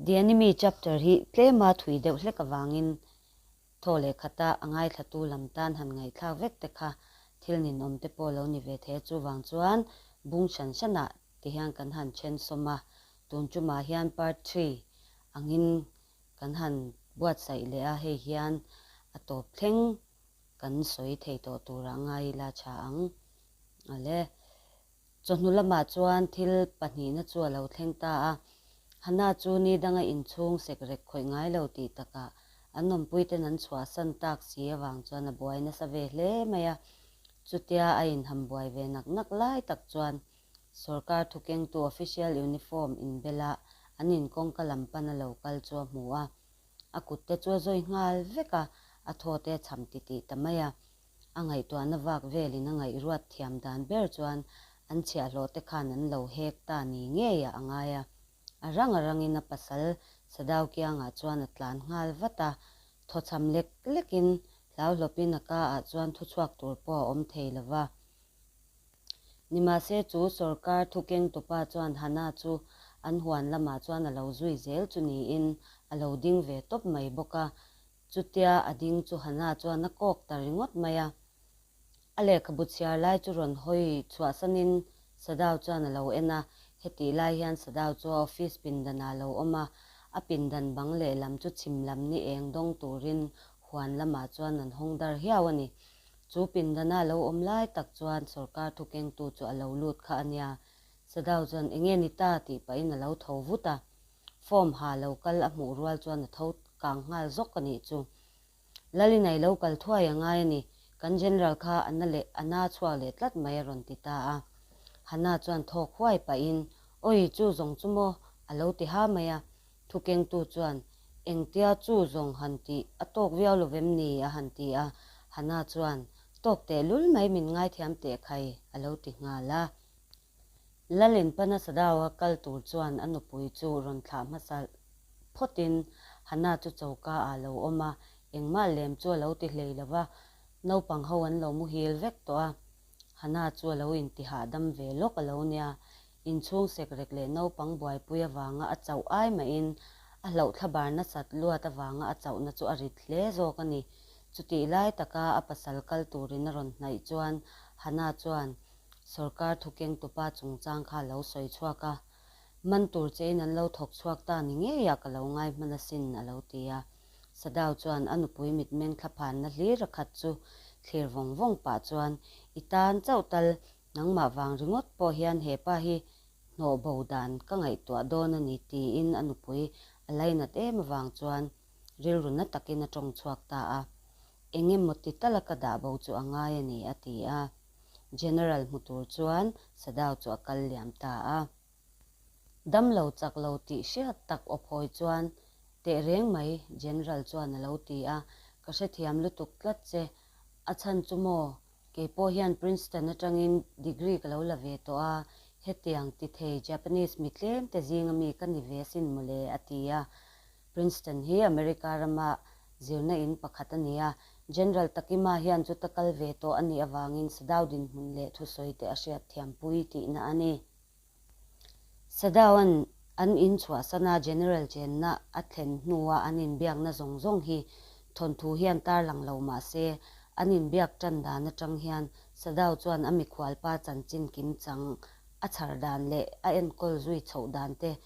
The Enemy chapter hi tlema thui deuh hlek avangin thaw leh khata a ngaithlatu lam tan han ngaihthlak vek te kha thil ninawm te pawh lo ni ve thei a, chuvang chuan bung hran hranah ti hian kan han then sawm a, tun tumah hian part three angin kan han buatsaih leh a, hei hian a tawp thleng kan sawi thei tawh turah ngai ila tha ang. Awle. Chawhnu lamah chuan thil pahnihna chu a lo thleng ta a, Hannah chu ni danga inchhung sekrek khawih ngai lo tih takah an awmpuiten an chhuahsan tak si avang chuan a buai nasa ve hle mai a. Chutia a inham buai ve nak nak lai tak chuan sawrkar thukengtu official uniform inbela an inkawngka lam pana lo kal chu a hmu a. A kutte chu a zawi nghal vek a, a thaw te a cham titih ta mai a. A ngaihtuahna vak velin a ngaihruat thiam dan ber chuan an chhiahhlawh te khan an lo hek ta ni ngeiah a ngai a. A rang a rangin a pasal Sadau kiangah chuan a tlan nghal vat a, thawchham lek lekin hlauhlawpin a ka ah chuan thuchhuak tur pawh a awm thei lo va. Nimahse chu sawrkar thukengtupa chuan Hannah chu an huan lamah chuan a lo zui zel chu niin a lo ding ve tawp mai bawk a. Chutia a ding chu Hannah chuan a kawk ta ringawt mai a. A lehkhabu chhiar lai chu rawn hawi chhuahsanin Sadao chuan a lo en a, hetih lai hian Sadao chu a office pindanah a lo awm a, a pindan bang lehlam chu chhim lam ni eng dawng turin huan lamah chuan an hawng dar hiau a ni. Chu pindana a lo awm lai tak chuan sawrkar thukengtu chu a lo lut kha a nia. Sadao chuan enge ni ta tih pahin a lo tho vut a. Form ha lo kal a hmuh rual chuan a tho kang nghal zawk a nih chu. Lalinai lo kal thuai a ngai a ni, kan General kha a na leh a na chhuak leh tlat mai a rawn ti ta a. Hannah chuan thawk huai pahin, Awi chu zawng chu maw? a lo ti ha mai a. Thukengtu chuan, Engtia chu zawng han tih a tawk viau lo vem ni? a han ti a. Hannah chuan, Tawk teh lul mai min ngaithiam teh khai, a lo ti nghal a. Lalin pana Sadawa kal tur chuan a nupui chu rawn thlah hmasa phawtin Hannah chu choka ah lo awm a, engmah lem chu a lo ti hlei lo va, naupang ho an lo muhil vek tawh a. Hannah chu a lo inti hahdam ve lawk a lo nia, inchhung sekrek leh naupang buaipui avanga a chauh ai mahin a hlauh thlabar nasat luat avanga a chauhna chu a rit hle zawk a ni. Chutih lai taka a pasal kal turin a rawn hnaih chuan Hannah chuan Sorkar thukengtupa chungchang kha lo sawi chhuak a, man tur chein an lo thawk chhuak ta ni ngeiah ka lo ngai hman asin, a lo ti a. Sadao chuan a nupui mitmeng thlaphanna hlir a khat chu thlir vawng vawng pah chuan, I tan chauh tal, nangmah vang ringawt pawh hian he pa hi hnawh bo dan ka ngaihtuah dawn a ni, tiin a nupui a lainat em avang chuan rilru na takin a tawng chhuak ta a. Eng emaw ti tala ka dah bo chu a ngai a ni, a ti a. General hmu tur chuan Sadao chu a kal liam ta a. Damlo chak lo tih hriat tak awphawi chuan, Teh reng mai, General chuan a lo ti a, ka hrethiam lutuk tlat che. A chhan chu maw, kei pawh hian Princeton atangin degree ka lo la ve tawh a, hetiang ti thei Japanese mi tlem te zinga mi ka ni ve asin mawle, a ti a. Princeton hi America rama zirna in pakhat a ni a, General Takima hian chuta kal ve tawh a nih avangin Sadao dinhmun leh thusawi te a hriat thiampui tihna a ni. Sadaoan an in chhuahsana General chenna a thlen hnua an inbiakna zawng zawng hi thawnthu hian tarlang lo mah se, an inbiak tan dan atang hian Sadao chuan a mikhualpa chanchin kimchang a chhar dan leh a enkawl zui chhoh dan te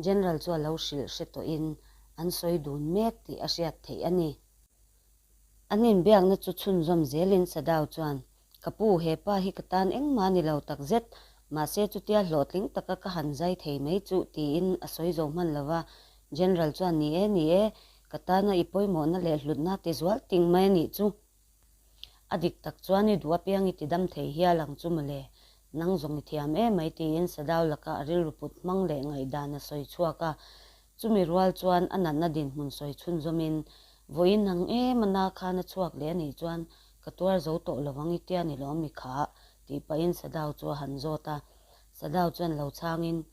General chu a lo hrilh hre tawhin an sawi dun mek tih a hriat theih a ni. An inbiakna chu chhunzawm zelin Sadao chuan, Ka pu, he pa hi ka tan engmah a ni lo takzet, mahse chutia hlawhtling taka ka han zai thei mai chuh tiin a sawi zo hman lo va. General chuan, Ni e, ni e, ka tana i pawimawhna leh hlutna ti zual ting mai a nih chu. A dik tak chuan i duh apiang i ti dam thei hial ang chu mawle, nang zawng i thiam em mai tiin Sadao laka a rilru put hmang leh ngaihdan a sawi chhuak a. Chumi rual chuan a natna dinhmun sawi chhunzawmin, Vawiin ang em a na khan a chhuak leh a nih chuan ka tuar zo tawh lo ang i tia ni lawm mi kha? tih pahin Sadao chu a han zawt a. Sadao chuan lo chhangin,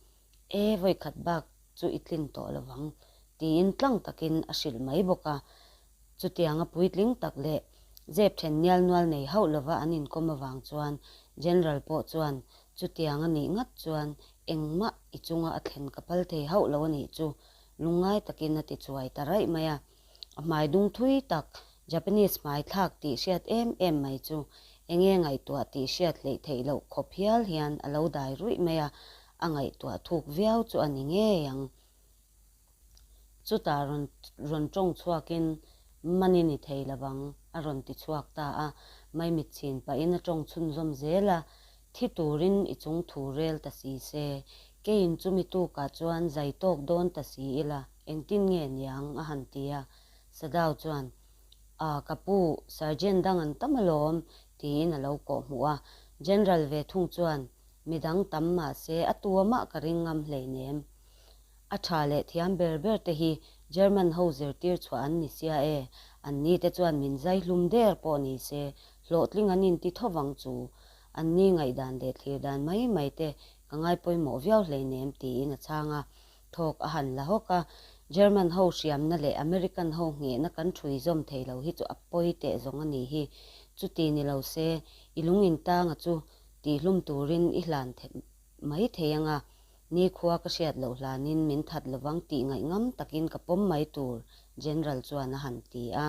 E, vawikhat bak chu i tlin tawh lo ang tiin tlang takin a hrilh mai bawk a. Chutianga puitling tak leh zep then nial nual nei hauh lova an inkawm avang chuan General pawh chuan chutiang a nih ngat chuan engmah i chunga a thlen ka phal thei hauh lo a nih chu. Lungngai takin a ti chuai ta raih mai a. A hmai dung thui tak, Japanese hmai thlak tih hriat em em mai chu enge ngaihtuah tih hriat hleih theih loh khawp hial hian a lo dai ruih mai a, a ngaihtuah thuk viau chu a ni ngei ang. Chutah rawn rawn tawng chhuakin Mani ni thei lovang a rawn ti chhuak ta a, maimit chhin pahin a tawng chhunzawm zel a, Thi turin i chung thu rel ta si se, keiin chumi tukah chuan zai tawk dawn ta si ila, engtin nge niang? a han ti a. Sadao chuan, A, ka pu, Sergeant dang an tam alawm, tiin a lo kawh hmuh a. General ve thung chuan, Midang tam mah se a tua mah ka ring ngam hleinem. A tha leh thiam ber ber te hi German ho zirtir chhuah an ni sia e, an ni te chuan min zai hlum der pawh ni se, hlawhtling an inti tho vang chu. An ni ngaihdan leh thlir dan mai mai te ka ngai pawimawh viau hleinem tiin a chhang a. Thawk a han la hawk a, German ho hriamna leh American ho nghehna kan ṭhui zawm thei lo hi chu a pawi teh zawng a nih hi. Chuti ni lo se, i lung intanga chu tihhlum turin i hlan mai thei anga, nikhua ka hriat loh hlanin min that lovang tih ngaihngam takin ka pawm mai tur, General chuan a han ti a.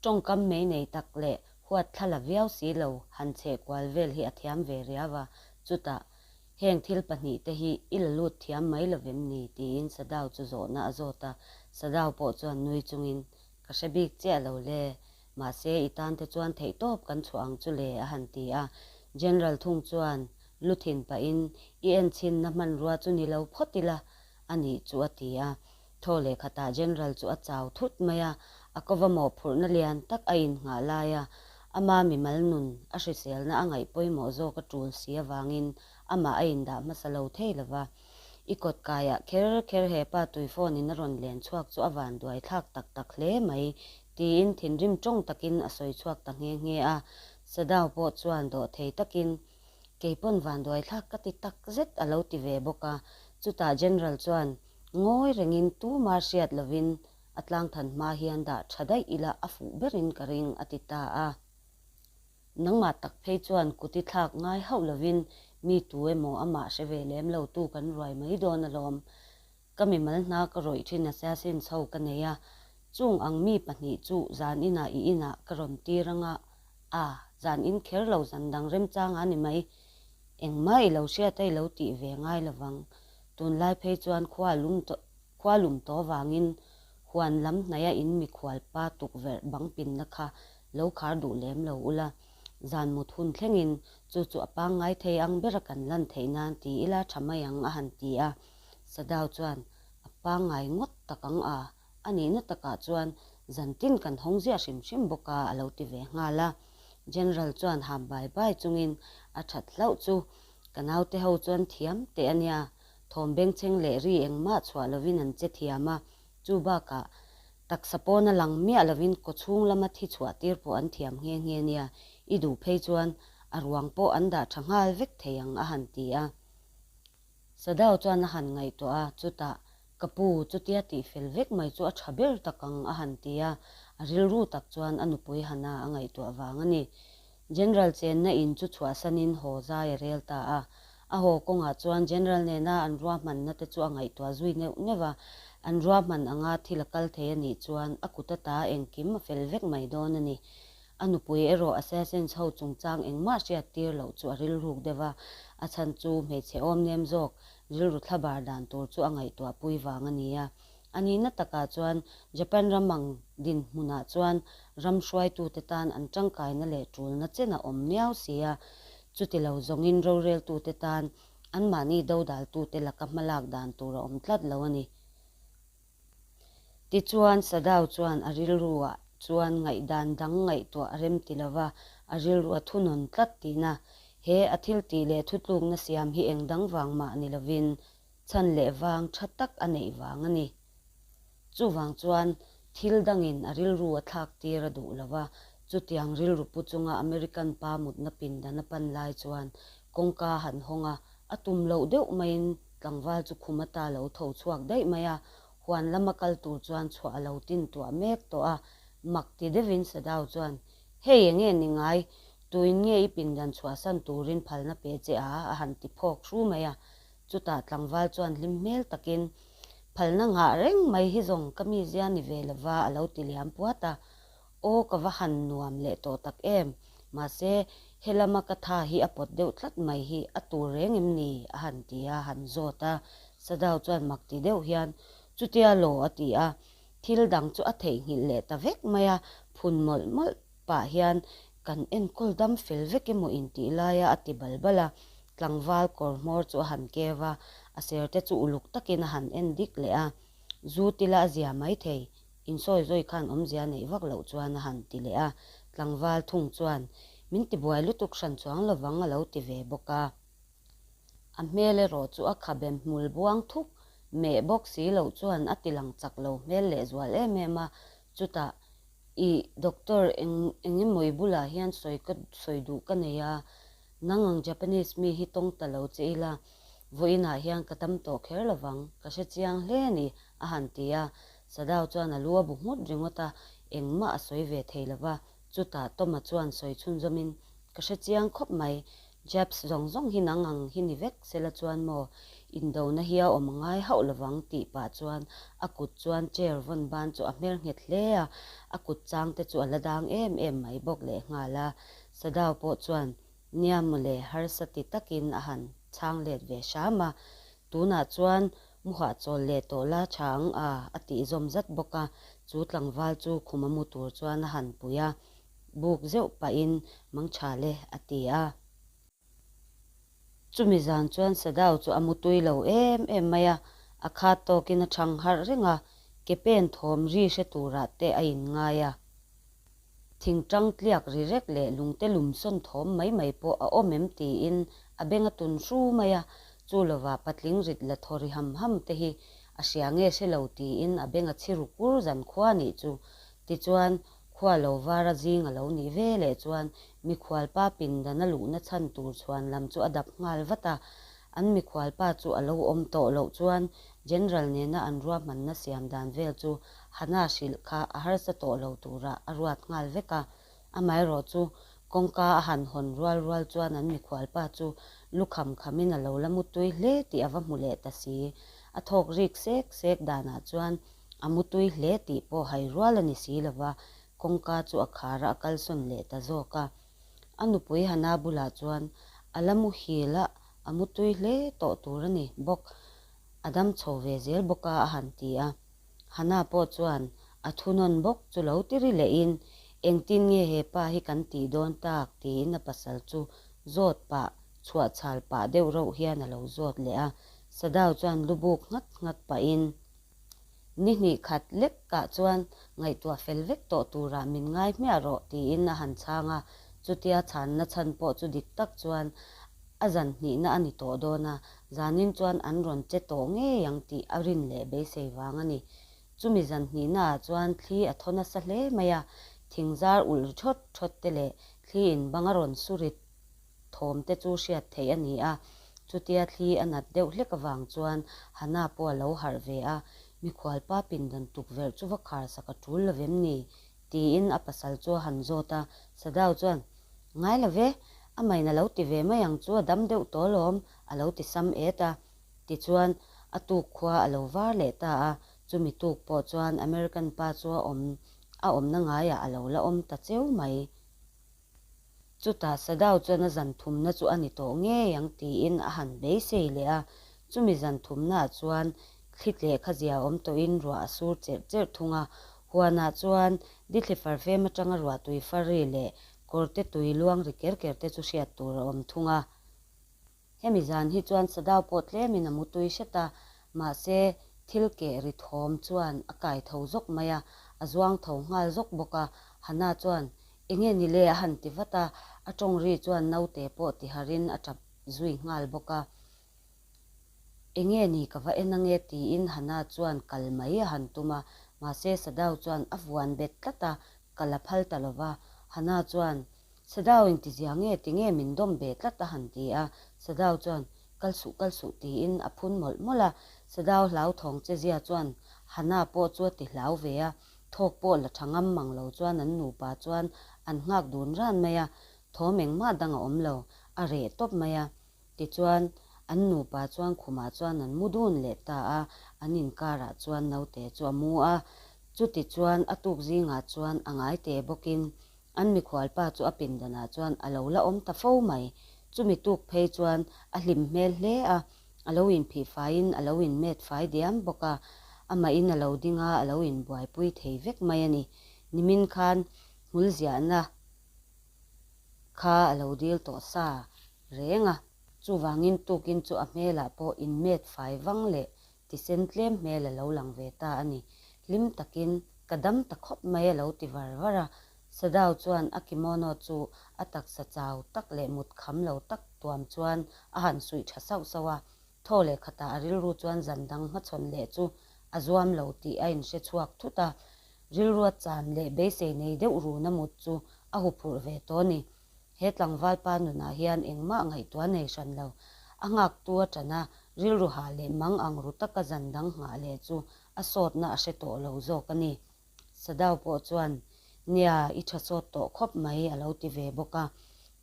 Tawngkam mei nei tak leh huat thla la viau si lo han chheh kual vel hi a thiam ve riau a, chutah, Heng thil pahnihte hi i la lut thiam mai lovem ni? tiin Sadao chu zawhna a zawt a, Sadao pawh chuan nui chungin, Ka hre bik chiah lo le, Mahse, i tan te chuan theihtawp kan chhuah ang chu le, a han ti a. General thung chuan lu thin pahin, I enchhinna hmanrua chu ni lo phawt ila a nih chu, a ti a. Thaw leh khatah General chu a chau thut mai a, a kova mawhphurhna lian tak a innghah lai a, ama mimal nun a hriselna a ngaih pawimawh zawk a tul si avangin amah a indah hmasa lo thei lo va. I kawt kaiah kher kher he pa tui phone in a rawn len chhuak chu a vanduai thlak tak tak hle mai tiin thinrim tawng takin a sawi chhuak ta nghe nghe a. Sadao pawh chuan dawh thei takin, Kei pawn vanduai thlak ka ti tak zet a lo ti ve bawk a. Chutah General chuan ngawi rengin tuma hriat lovin a tlangthan hma hian dah tha daih ila a fuh berin ka ring a ti ta a. Nangmah tak phei chuan kut i thlak ngai hauh lovin mi tu emaw amah hre ve lem lo tu kan ruai mai dawn alawm. Ka mimal hna ka rawih thin assassins ho ka nei a, chung ang mi pahnih chu zan inah i inah ka rawn tir anga, a, zan in kher lo zan dang remchang a ni mai. Engmah i lo hriat a i lo tih ve ngai lovang. Tunlai phei chuan khua lum khua lum tawh vangin huan lam hnaia in mikhual pa tukverh bang pinna kha lo khar duh lem lo ula, zan mut hun thlengin chu chu a pangngai thei ang bera kan lan theih nan ti ila tha mai ang a han ti a. Sadao chuan a pangngai ngawt tak ang a, a nihna takah chuan zan tin kan hawng ziah hrim hrim bawk a a lo ti ve nghal a. General chuan ham bai bai chungin a that hlauh chu ka naute ho chuan thiam teh a nia, thawm bengchheng leh ri engmah chhuah lovin an che thiam a, Chu bakah, taksa pawna lang miah lovin kawchhung lama thi chhuah tir pawh an thiam nghe nghe nia, i duh phei chuan a ruang pawh an dah tha nghal vek thei ang a han ti a. Sadao chuan a han ngaihtuah a, chutah, Ka pu, chutia tih fel vek mai chu a tha ber tak ang a han ti a, a rilru tak chuan a nupui Hana a ngaihtuah vang a ni. General chenna in chu chhuahsanin haw zai a rel ta a. A haw kawngah chuan General nena an ruahmanna te chu a ngaihtuah zui neuh neuh a. An ruahman anga thil a kal thei a nih chuan a kut ata engkim a fel vek mai dawn a ni. A nupui erawh Assassins ho chungchang engmah hriat tir loh chu a rilruk deuh a, a chhan chu hmeichhe awmnem zawk rilru thlabar dan tur chu a ngaihtuahpui vang a ni a. A nihna takah chuan Japan ram ang dinhmunah chuan ram hruaitute tan an tangkaina leh tulna chen a awm miau si a, chuti lo zawngin roreltute tan anmahni dodaltute laka hmalak dan tur a awm tlat lo a ni. Tichuan Sadao chuan a rilruah chuan ngaihdan dang ngaihtuah a rem ti lova, a rilru a thunawn tlat tihna. He a thiltih leh thutlukna siam hi eng dang vang mah ni lovin Chhan leh vang tha tak a neih vang a ni. Chuvang chuan thil dangin a rilru a thlak tir a duh lo va, chutiang rilru pu chunga American pa mutna pindan a pan lai chuan kawngka a han hawng a, a tum loh deuh maiin tlangval chu khum ata lo tho chhuak daih mai a, huan lama kal tur chuan chhuah a lo tin tuah mek tawh a, mak ti deuhin Sadao chuan, Hei enge ni ngai, tuin nge i pindan chhuahsan turin phalna pe che a? a han ti phawk hru mai a. Chutah tlangval chuan hlim hmel takin, Phalna nghah reng mai hi zawng ka mizia ni ve lova a lo ti liam puat a. Aw ka va han nuam leh tawh tak em! Mahse, helama ka tha hi a pawt deuh tlat mai hi a tur reng em ni? a han ti a, han zawt a. Sadao chuan mak ti deuh hian, Chutia law a ti a. Thil dang chu a theihnghilh leh ta vek mai a, phun mawlh mawlh pah hian kan enkawl dam fel vek emaw intih laia a ti bal bal a. Tlangval kawr hmawr chu a han keu a, a ser te chu uluk takin a han en dik leh a. Zu tila a zia mai thei, insawi zawi khan awmzia neih vak loh chuan a han ti leh a. Tlangval thung chuan, Min tibuai lutuk hran chuang lovang a lo ti ve bawk a. A hmel erawh chu a khabe hmul buang thuk meh bawk si loh chuan a ti lang chak lo hmel leh zual em em a. Chutah, Ih, doctor, eng eng emaw i bulah hian sawi ka sawi duh ka nei a, nang ang Japanese mi hi tawng ta lo che ila, vawiinah hian ka tam tawh kher lovang, ka hre chiang hle a ni, a han ti a. Sadao chuan a lu a bu nghut ringawt a, engmah a sawi ve thei lova. Chutah Toma chuan sawi chhunzawmin, Ka hre chiang khawp mai, Japs zawng zawng hi nang ang hi ni vek sela chuan maw, indona hi a awm ngai hauh lovang tih pah chuan a kut chuan chair vawn ban chu a hmer nghet hle a, a kut chang te chu a la dang em em mai bawk lehnghal a. Sadao pawh chuan nia mawle harsa ti takin a han chhang let ve hram a, tunah chuan muhah chawl leh tawh la tha ang a a tih zawm zat bawk a, chu tlangval chu khum a mu tur chuan a han pui a. Buk zeuh pahin mangtha le a ti a. Chumi zan chuan Sadao chu a mutui lo em em mai a, a khat tawkin a chhang harh reng a, ke pen thawm ri hre turah te a inngai a. Thingtang tliak ri rek leh lungte lum sawn thawm mai mai pawh a awm em tiin a beng a tun hru mai a, chu lovah patling rit la thaw ri ham ham te hi a hria nge hre lo tiin a beng a chhi ru kur zan khua nih chu. Tichuan, Khua lo vara zing a lo nih ve leh chuan mikhualpa pindan a luhna chhan tur chhuan lam chu a dap nghal vat a. An mikhualpa chu a lo awm tawh loh chuan General nena an ruahmanna siam dan vel chu Hana hrilh kha a harsa tawh lo turah a ruat nghal vek a. Amaherawh chu kawngka a han hawn rual rual chuan an mikhualpa chu lu kham khamin a lo la mutui hle tih a va hmu leh ta si. A thawk rik sek sek danah chuan A mutui hle tih pawh hai rual a ni si lo va, kawngka chu a khar a, a kalsawn leh ta zawk a. A nupui Hana bulah chuan a la muhil a, a mutui hle tawh tur a ni bawk, a dam chho ve zel bawk a, a han ti a. Hana pawh chuan a thunawn bawk chu lo ti ri lehin, Engtin nge he pa hi kan tih dawn tak? tiin a pasal chu zawt pah, chhuahchhal pah deuh reuh hian a lo zawt leh a. Sadao chuan lubuk nghat nghat pahin, Ni hnih khat lek kah chuan ngaihtuah fel vek tawh turah min ngai hmiah rawh tiin a han chhang a, chutia chhanna chhan pawh chu dik tak chuan a zan hnihna a ni tawh dawn a, zanin chuan an rawn che tawh ngei ang tih a rin leh beisei vang a ni. Chumi zan hnihna ah chuan thli a thaw nasa hle mai a, thingzar ulh ri thawt thawt te leh thli in bang a rawn su rit thawm te chu hriat theih a ni a, chutia thli a nat deuh hlek avang chuan Hana pawh a lo harh ve a, mikhualpa pindan tukverh chu va khar sak a tul lo vem ni? tiin a pasal chu a han zawt a, Sadao chuan, Ngai lo ve, amahin a lo ti ve mai ang chu a dam deuh tawh alawm, a lo ti sam et a. Tichuan, a tuk khua a lo var leh ta a, chumi tuk pawh chuan American pa chu a awm a awmna ngaiah a lo la awm ta cheu mai. Chutah Sadao chuan a zan thumna chu a ni tawh ngei ang tiin a han beisei leh a, chumi zan thumnaah chuan thli tleh kha zia awm tawhin ruah a sur cherh cherh thung a, huanah chuan dithli farfem atanga ruah tui far ri leh kawrte tui luang ri ker ker te chu hriat tur a awm thung a. Hemi zan hi chuan Sadao pawh tlemin a mutui hret a, mahse thil keh ri thawm chuan a kai tho zawk mai a, a zuang tho nghal zawk bawk a. Hana chuan, Enge ni le? a han ti vat a, a tawng ri chuan naute pawh ti harin a tap zui nghal bawk a. Enge ni ka va en ange? tiin Hana chuan kal mai a han tum a, mahse Sadao chuan a vuan bet tlat a, kal a phal ta lo va. Hana chuan, Sadao intizia nge ti nge min dawm ve tlat a han ti a, Sadao chuan kal suh kal suh tiin a phun mawlh mawlh a, Sadao hlauthawng che zia chuan Hana pawh chu a ti hlau ve a, thawk pawh la tha ngam mang lo chuan an nupa chuan an nghak dun ran mai a, thawm engmah dang a awm lo, a reh tawp mai a. Tichuan, An nupa chuan khumah chuan an mu dun leh ta a, an inkarah chuan naute chu a mu a. Chuti chuan a tuk zingah chuan a ngai te bawkin an mikhualpa chu a pindanah chuan a lo la awm ta fo mai. Chumi tuk phei chuan a hlim hmel hle a, a lo inphih faiin a lo inmet fai diam bawk a, amahin a lo ding a, a lo inbuaipui thei vek mai a ni. Nimin khan hmul ziahna kha a lo dil tawh sa reng a. Chuvangin tukin chu a hmelah pawh inmet fai vang leh tisen tlem hmel a lo lang ve ta a ni. Hlim takin ka dam ta khawp mai a lo ti var var a. Sadao chuan a kimono chu a taksa chau tak leh mut kham lo tak tuam chuan a han suih tha sauh sauh a. Thaw leh khatah a rilru chuan zan dang hmachhawn leh chu a zuam lo tih a inhre chhuak thut a. Rilrua chan leh beisei nei deuh runa mut chu a huphurh ve tawh a ni. He tlangval pa nunah hian engmah ngaihtuah nei hran lo. A nghaktu a ṭan a, rilru hah leh mang ang ru taka zan dang nghah leh chu a sawtna a hre tawh lo zawk a ni. Sadao pawh chuan, Nia, i ṭha sawt tawh khawp mai, a lo ti ve bawk a.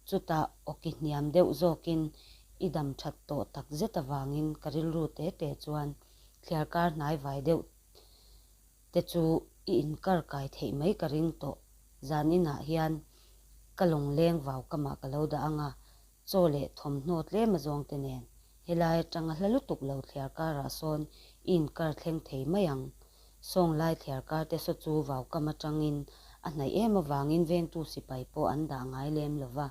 Chutah awki hniam deuh zawkin, I dam ṭhat tawh tak zet avangin ka rilru te te chuan thliarkar hnai vai deuh te chu i inkar kai theih mai ka ring tawh. Zan inah hian ka lawngleng vau kamah ka lo dah ang a, chaw leh thawmhnaw tlem a zawng te nen helai atanga hla lutuk lo thliar karah sawn i inkar thleng thei mai ang. Sawng lai thliar kar te saw chu vau kam atangin a hnaih em avangin vengtu sipai pawh an dah ngai lem lo va.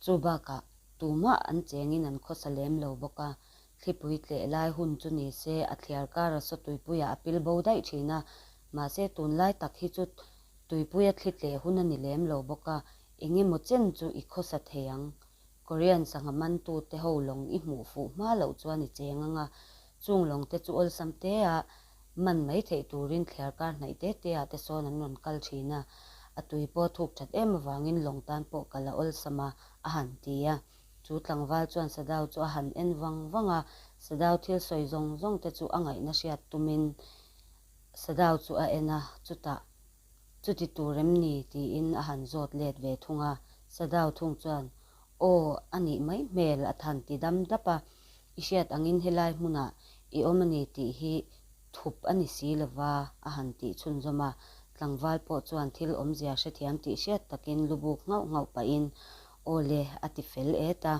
Chu bakah tumah an chengin an khawsa lem lo bawk a, thlipui tleh lai hun chu ni se a thliar kara saw tuipuiah a pil bo daih thin a, mahse tunlai tak hi chu tuipuia thli tleh hun a ni lem lo bawk a, eng emaw chen chu i khawsa thei ang. Korean sangha mantute ho lawng i hmuh fuh hma loh chuan i cheng ang a, chung lawngte chu awlsam tea Man mai theih turin thliarkar hnaih te te ah te sawn an rawn kal thin a, a tui pawh thuk that em avangin lawng tan pawh kal a awlsam a, a han ti a. Chu tlangval chuan Sadao chu a han en vang vang a, Sadao thil sawi zawng zawng te chu a ngaihna hriat tumin Sadao chu a en a, chutah, Chuti tur em ni? tiin a han zawt let ve thung a. Sadao thung chuan, Aw, a nih mai hmel a than ti dam dap a, I hriat angin helai hmunah i awm a ni tih hi thup a ni si lova, a han tih chhunzawm a. Tlangval pawh chuan thil awmzia hrethiam tih hriat takin lubuk nghauh nghauh pahin, Aw le, a ti fel et a.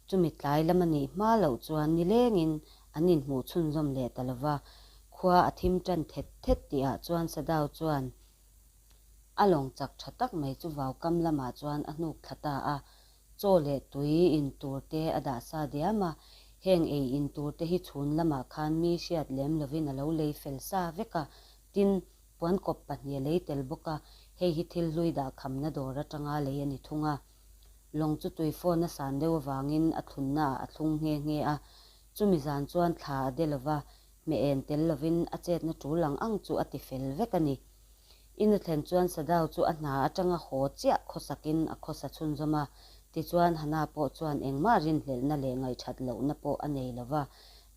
Chumi tlai lam a nih hma loh chuan nilengin an inhmuh chhunzawm leh ta lova. Khua a thim tan thet thet tihah chuan Sadao chuan a lawng chak tha tak mai chu vaukam lamah chuan a hnuk thla ta a. Chaw leh tui in tur te a dah sa diam a, heng ei in tur te hi chhun lamah khan mi hriat lem lovin a lo lei fel sa vek a, tin, puankawp pahnih a lei tel bawk a, hei hi thil hlui dah khamna dawr atanga lei a ni thung a. Lawng chu tui phone a san deuh avangin a thlunna ah a thlung nghe nghe a, chumi zan chuan thla a de lova, hmeh en tel lovin a chetna tul ang ang chu a ti fel vek a ni. In a thlen chuan Sadao chu a hna atanga haw chiah khawsakin a khawsa chhunzawm a, tichuan Hana pawh chuan engmah rinhlelhna leh ngaihthat lohna pawh a nei lo va,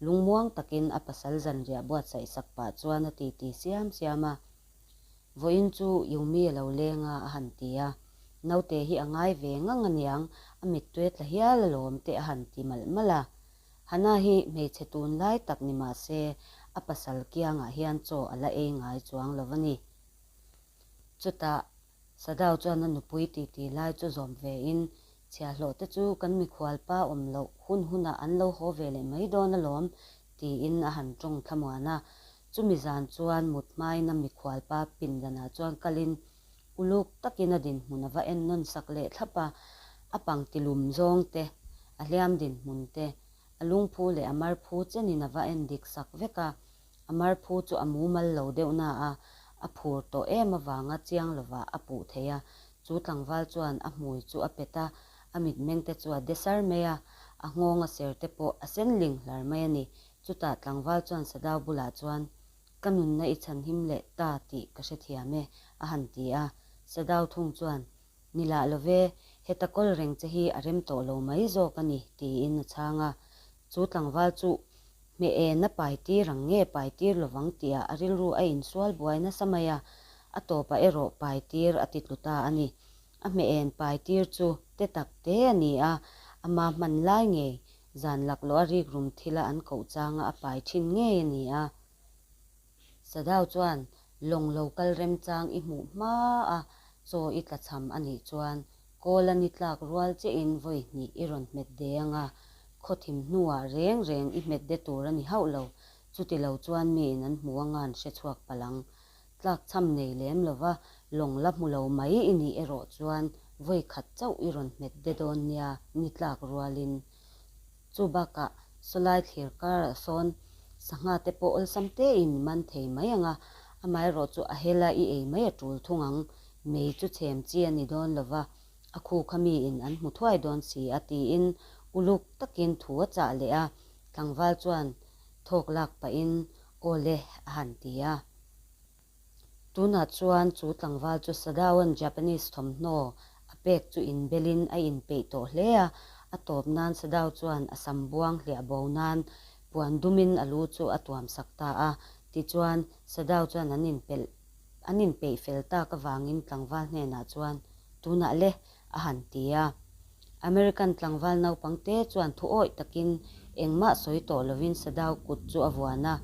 lungmuang takin a pasal zanriah buatsaih sak pah chuan a titi siam siam a. Vawiin chu Yumi a lo leng a, a han ti a. Naute hi a ngai ve ngang aniang, a mittui a tla hial alawm te a han ti malh malh a. Hana hi hmeichhe tunlai tak ni mah se, a pasal kiangah hian chaw a la ei ngai chuang lo a ni. Chutah, Sadao chuan a nupui titi lai chu zawm vein, Chhiahhlawh te chu kan mikhual pa awm loh hun hunah an lo haw ve leh mai dawn alawm, tiin a han tawng thlamuan a. Chumi zan chuan mut hmain a mikhual pa pindanah chuan kalin Uluk takin a dinhmun a va en nawn sak leh thlap a, a pangti lum zawng te, a hliam dinhmun te, a lungphu leh a marphu chenin a va en dik sak vek a. A marphu chu a mumal lo deuh na a, a phur tawh em avanga chiang lovah a puh thei a. Chu tlangval chuan a hmui chu a pet a, a mitmeng te chu a de sar mai a, a nghawng a ser te pawh a sen ling hlar mai a ni. Chutah tlangval chuan Sadao bulah chuan, Ka nunna i chhanhim leh ta tih ka hrethiam e, a han ti a. Sadao thung chuan, Ni lah lo ve, heta kawl reng che hi a rem tawh lo mai zawk a ni, tiin a chhang a. Chu tlangval chu hmeh en a pai tir ang nge pai tir lovang tihah a rilru a insual buai nasa mai a, a tawpah erawh pai tir a ti tlu ta a ni. A hmeh en pai tir chu te tak te a ni a, ama hman lai ngei. Zan laklawh a rikrum thila an koh changa a pai thin ngei a ni a. Sadao chuan lawng lo kal remchang i hmuh hma a chaw i tlachham a nih chuan kawl a ni tlak rual chiahin vawi hnih i rawn hmet de ang a, khawthim hnuah reng reng i hmet de tur a ni hauh lo, chuti lo chuan miin an hmu anga an hre chhuak palh ang. Tlakchham nei lem lova lawng la hmu lo mai i nih erawh chuan vawi khat chauh i rawn hmet de dawn nia ni tlak rualin. Chu bakah sawlai thlir karah sawn sangha te pawh awlsam tein i man thei mai ang a, amaherawh chu a hela i ei mai a tul thung ang, mei chu chhem chi a ni dawn lova, a khu kha miin an hmu thuai dawn si a tiin uluk takin thu a chah leh a, tlangval chuan thawk lak pahin aw le a han ti a. Tunah chuan chu tlangval chu Sadaoan Japanese thawmhnaw a pek chu inbelin a inpeih tawh hle a, a tawp nan Sadao chuan a sam buang hliah bo nan puan dumin a lu chu a tuam sak ta a. Tichuan, Sadao chuan an inpelh an inpeih fel tak avangin tlangval hnenah chuan, Tunah le, a han ti a. American tlangval naupang te chuan thu awih takin engmah sawi tawh lovin Sadao kut chu a vuan a,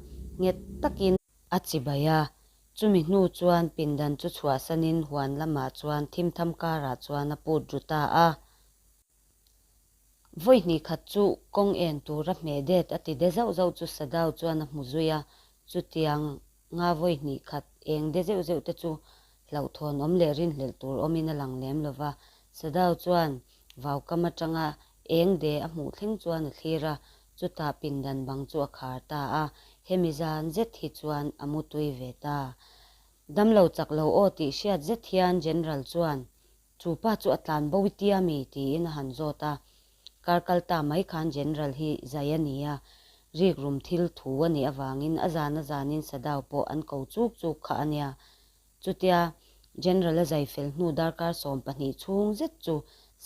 nghet takin, A chibai a, chumi hnu chuan pindan chu chhuahsanin huan lamah chuan thimtham karah chuan a put ru ta a. Vawi hnih khat chu kawng en tura hmeh det a ti de zauh zauh chu Sadao chuan a hmu zui a, chutiang nga vawi hnih khat eng de zeuh zeuh te chu hlauhthawn awm leh rinhlelh tur awmin a lang lem lo va. Sadao chuan vaukam atanga eng de a hmuh thleng chuan a thlir a, Chutah pindan bang chu a khar ta a, hemi zan zet hi chuan a mu tui ve ta. Damlo chak lo aw tih hriat zet hian General chuan, Chu pa chu a tlan bo i tia mi? tiin a han zawt a. Kar kal ta mai khan General hi zai a ni a, rikrum thil thu a nih avangin a zan a zanin Sadao pawh an ko chuk chuk kha a nia. Chutia General a zai fel hnu darkar 12 chhung zet chu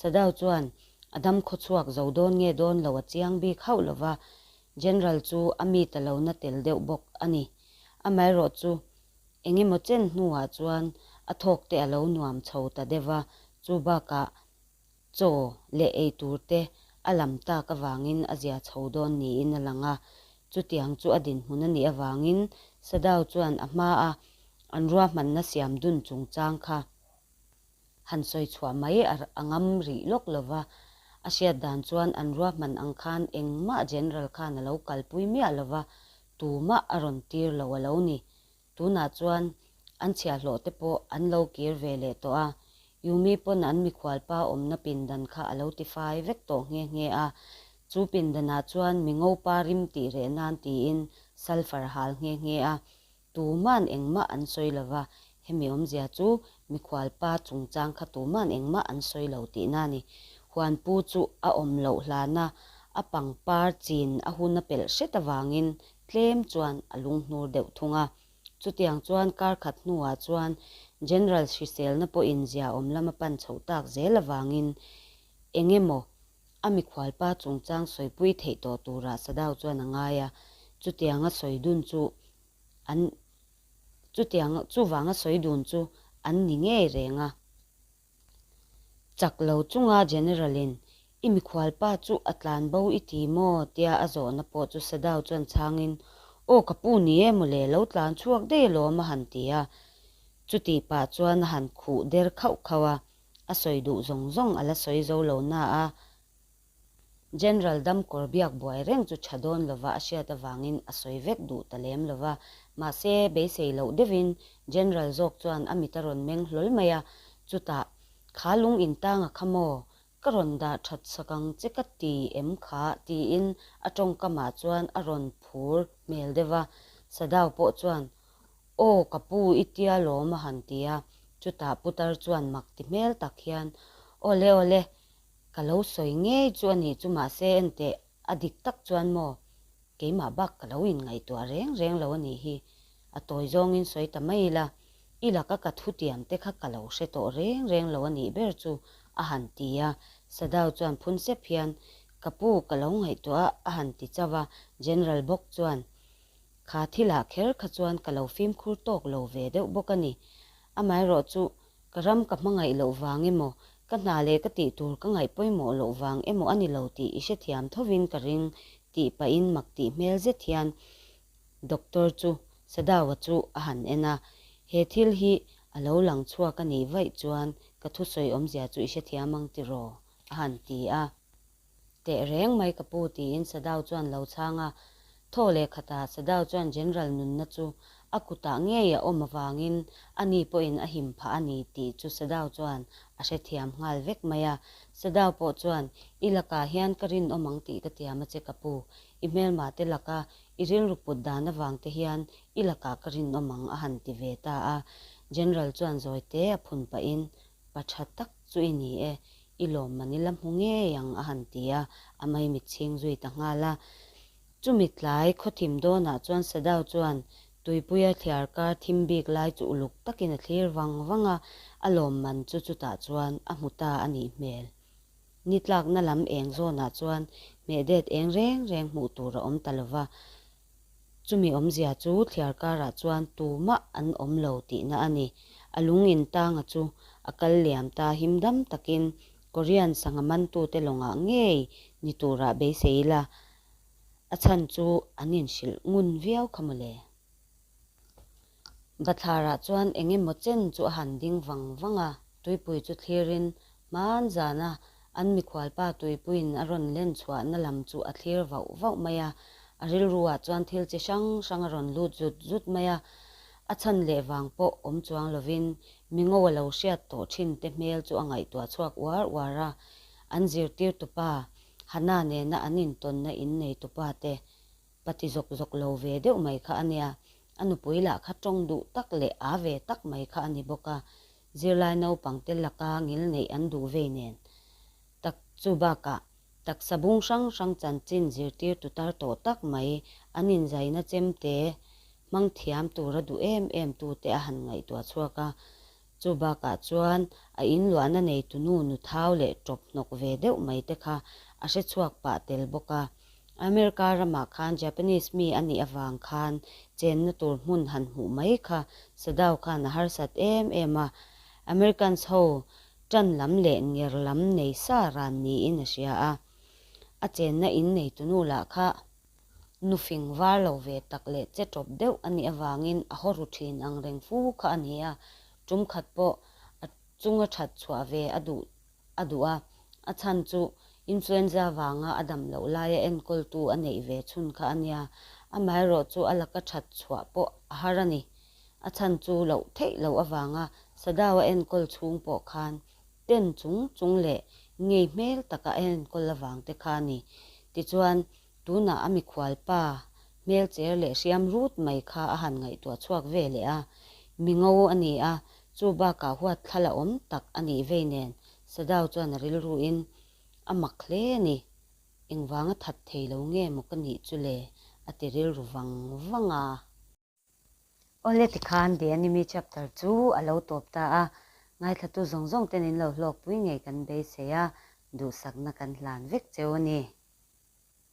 Sadao chuan a dam khawchhuak zo dawn nge dawn lo a chiang bik hauh lo va, General chu a mi ta lo na tel deuh bawk a ni. Amaherawh chu eng emaw chen hnuah chuan a thawk te a lo nuam chho ta deuh va, chu bakah Chaw leh ei tur te a lam tak avangin a zia chho dawn niin a lang a, chutiang chu a dinhmun a nih avangin Sadao chuan a hmaa an ruahmanna siam dun chungchang kha han sawi chhuah mai a ngam rih lawk lo va, a hriat dan chuan an ruahman ang khan engmah General khan a lo kalpui miah lo va, tumah a rawn tir lo a lo ni. Tunah chuan an chhiahhlawh te pawh an lo kir ve leh tawh a, Yumi pawn an mikhualpa awmna pindan kha a lo tifai vek tawh nghe nghe a, chu pindanah chuan mi ngopa rim tih reh nan tiin sulphur a hal nghe nghe a, tuman engmah an sawi lo va, hemi awmzia chu mikhualpa chungchang kha tuman engmah an sawi lo tihna a ni. Huanpu chu a awm loh hlana a pangpar chin a hun a pelh hret avangin Tlem chuan a lunghnur deuh thung a. Chutiang chuan kar khat hnuah chuan General hriselna pawhin ziaawm lam a pan chhoh tak zel avangin eng emaw a mikhualpa chungchang sawipui theih tawh turah Sadao chuan a ngai a, chutianga sawi dun chu an chutiang chuvanga sawi dun chu an ni ngei reng a. Chak lo chunga General-in, I mikhualpa chu a tlan bo i ti maw? tia a zawhna pawh chu Sadao chuan chhangin, Aw ka pu ni e mawle, lo tlan chhuak daih alawm a han ti a. Chutih pah chuan a han khuh der khauh khauh a, a sawi duh zawng zawng a la sawi zo lo na a. General Damkawr biak buai reng chu tha dawn lova a hriat avangin a sawi vek duh ta lem lova, mahse beisei loh deuhin General zawk chuan a mit a rawn meng hlawl mai a, chutah, Kha lung intanga kha maw? Ka rawn dah that sak ang che ka ti em kha? tiin a tawngkamah chuan a rawn phur hmel deuh a, Sadao pawh chuan, Aw ka pu i tia lawm a han ti a, chutah putar chuan mak ti hmel tak hian, Awle awle, Ka lo sawi ngei chu a nih chu mahse enteh a dik tak chuan maw keimah bak ka lo inngaihtuah reng reng lo a nih hi a tawi zawngin sawi ta mai ila i laka ka thutiam te kha ka lo hre tawh reng reng lo a nih ber chu a han ti a Sadao chuan phun sep hian ka pu ka lo ngaihtuah a a han ti chauh a General bawk chuan kha thilah kher kha chuan ka lo fimkhur tawk lo ve deuh bawk a ni amaherawhchu Ka ram ka hmangaih loh vang emaw, Ka hna leh ka tih tur ka ngaih pawimawh loh vang emaw a ni lo tih i hrethiam thovin ka ring tih pahin mak tih hmel zet hian Doctor chu Sadawa chu a han en a, He thil hi a lo lang chhuak a nih vaih chuan ka thusawi awmzia chu i hrethiam ang tiraw? a han ti a. Teh reng mai ka pu tiin Sadao chuan lo chhang a. Thaw leh khatah Sadao chuan General nunna chu a kutah ngei a awm avangin ani pawhin a him phah a ni tih chu Sadao chuan a hrethiam nghal vek mai a. Sadao pawh chuan, I lakah hian ka rinawm ang tih ka tiam a che ka pu. I hmelma te laka i rilru put dan avang te hian i lakah ka rinawm ang a han ti ve ta a. General chuan zawi te a phun pahin, Pa tha tak chu i ni e, i lawmman i la hmu ngei ang a han ti a, a maimit chhing zui ta nghal a. Chumi tlai khawthim dawnah chuan Sadao chuan tuipuia thliar kar thim bik lai chu uluk takin a thlir vang vang a, a lawmman chu chutah chuan a hmu ta a nih hmel. Ni tlakna lam eng zawnah chuan hmehdet eng reng reng hmuh tur a awm ta lova, Chumi awmzia chu thliar karah chuan tumah an awm lo tihna a ni. A lung in tanga chu a kal liam ta him dam takin Korean sangha mantute lawngah ngei ni turah beisei ila a chhan chu an inhrilh ngun viau kha mawle. Bathlarah chuan eng emaw chen chu a han ding vang vang a, tuipui chu thlirin hman zana an mikhualpa tuipuiin a rawn len chhuahna lam chu a thlir vauh vauh mai a, a rilruah chuan thil chi hrang hrang a rawn lut zut zut mai a, a chhan leh vang pawh awm chuang lovin mingo a lo hriat tawh thin te hmel chu a ngaihtuah chhuak uar uar a, an zirtirtupa Hana nena an intawnna inneitupa te Pa ti zawk zawk lo ve deuh mai kha a nia, a nupui lah kha tawng duh tak leh aa ve tak mai kha a ni bawk a, zirlai naupangte laka ngil neih an duh vei nen. Tak chu bakah, taksa bung hrang hrang chanchin zirtirtu tar tawh tak mai an inzaina chemte hmang thiam tura duh em em tute a han ngaihtuah chhuak a, Chu bakah chuan a inluahna neitunu nu thau leh ṭawp hnawk ve deuh mai te kha a hre chhuak pah tel bawk a. America ramah khan Japanese mi a nih avang khan chenna tur hmun han hmuh mai kha Sadao khan a harsat em em a. Americans ho ṭan lam leh nger lam nei sa ran niin a hria a. A chenna in neitunu lah kha Nu fing var lo ve tak leh che tawp deuh a nih avangin a haw ru thin ang reng fu kha a ni a, tum khat pawh a chunga that chhuah ve a duh a duh a, a chhan chu influenza vanga a dam loh laia enkawltu a neih ve chhun kha a nia, amaherawh chu a laka that chhuah pawh a har a ni. A chhan chu loh theih loh avanga Sadao a enkawl chhung pawh khan ten chung chung leh ngei hmel taka a enkawl avang te kha a ni. Tichuan, tunah a mikhual pa hmel cher leh hriam rut mai kha a han ngaihtuah chhuak ve leh a. Mi ngo a ni a, chu bakah huat thla la awm tak a nih vei nen Sadao chuan a rilruin a mak hle a ni. Engvanga that thei lo nge maw ka nih chu le? a ti rilru vang vang a. Awle tikhan The Enemy chapter chu a lo tawp ta a, ngaithlatu zawng zawng ten in lo hlawkpui ngei kan beisei a, duhsakna kan hlan vek cheu a ni.